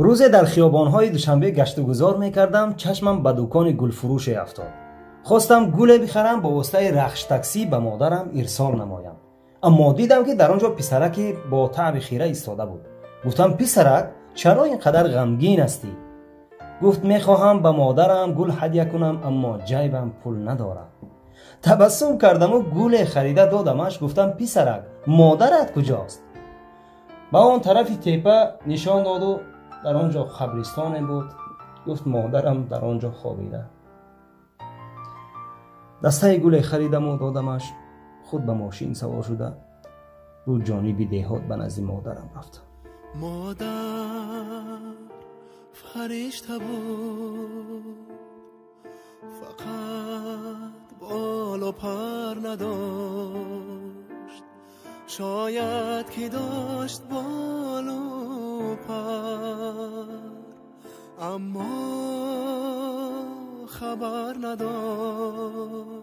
Рӯзе дар хиёбонҳои Душанбе гаштугузор мекардам, чашмам ба дукони гулфурӯше афтод. Хостам гуле бихарам, бо воситаи Рахш-таксӣ ба модарам ирсол намоям. Аммо дидам, ки дар он ҷо писараке бо таъби хира истода буд. Гуфтам: «Писарак, чаро ин қадар ғамгин ҳастӣ?» Гуфт: «Мехоҳам ба модарам гул ҳадя кунам, аммо ҷайбам пул надорад». Табассум кардаму гуле харида додамаш. Гуфтам: «Писарак, модарат куҷост?» Ба он тарафи тепа нишон доду дар он ҷо қабристоне буд. Гуфт: «Модарам дар он ҷо хобида». Дастаи гуле харидаму додамаш. Худ ба мошин савор шуда, рӯ ҷониби деҳот ба назди модарам рафтам. Модар фаришта буд, фақат болу пар надошт. Шояд ки дошт болу пар, аммо хабар надошт.